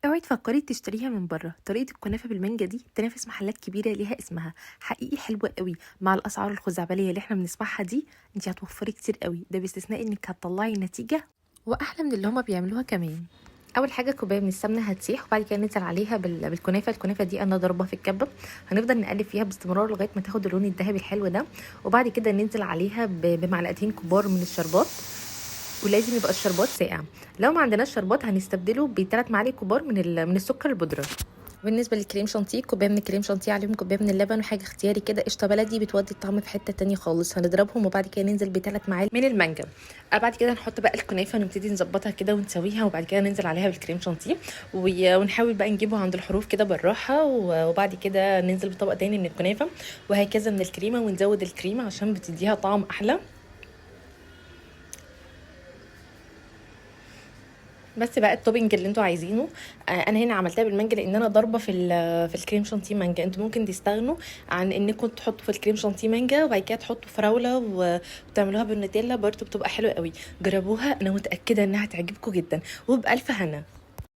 اوعي تفكري تشتريها من بره. طريقه الكنافه بالمانجا دي تنافس محلات كبيرة ليها اسمها، حقيقي حلوة قوي. مع الاسعار الخزعبليه اللي احنا بنسمعها دي انت هتوفري كتير قوي، ده باستثناء انك هتطلعي نتيجة واحلى من اللي هما بيعملوها كمان. اول حاجة كوباية من السمنة هتسيح، وبعد كده ننزل عليها بالكنافه. الكنافه دي انا ضربها في الكبه، هنفضل نقلب فيها باستمرار لغاية ما تاخد اللون الذهبي الحلو ده. وبعد كده ننزل عليها بمعلقتين كبار من الشربات، ولازم يبقى الشربات ساقع. لو ما عندناش شربات هنستبدله ب3 معالق كبار من السكر البودره. بالنسبة للكريم شانتيه، كوباية من الكريم شانتيه عليهم كوباية من اللبن، وحاجه اختياري كده قشطه بلدي بتودي الطعم في حتة تانية خالص. هنضربهم وبعد كده ننزل ب3 معالق من المانجا. بعد كده نحط بقى الكنافه ونبتدي نظبطها كده ونسويها، وبعد كده ننزل عليها بالكريم شانتيه ونحاول بقى نجيبه عند الحروف كده بالراحة، وبعد كده ننزل بطبق تاني من الكنافه وهكذا من الكريمة، ونزود الكريمة عشان بتديها طعم احلى. بس بقى ال topping اللي انتوا عايزينه. انا هنا عملتها بالمانجا لان انا ضاربه في الكريم شانتيه مانجا. انتوا ممكن تستغنوا عن انكم تحطوا في الكريم شانتيه مانجا وبعد كده تحطوا فراوله وتعملوها بالنوتيلا، برضو بتبقى حلوة قوي. جربوها، انا متاكدة انها هتعجبكم جدا، وبالف هنا.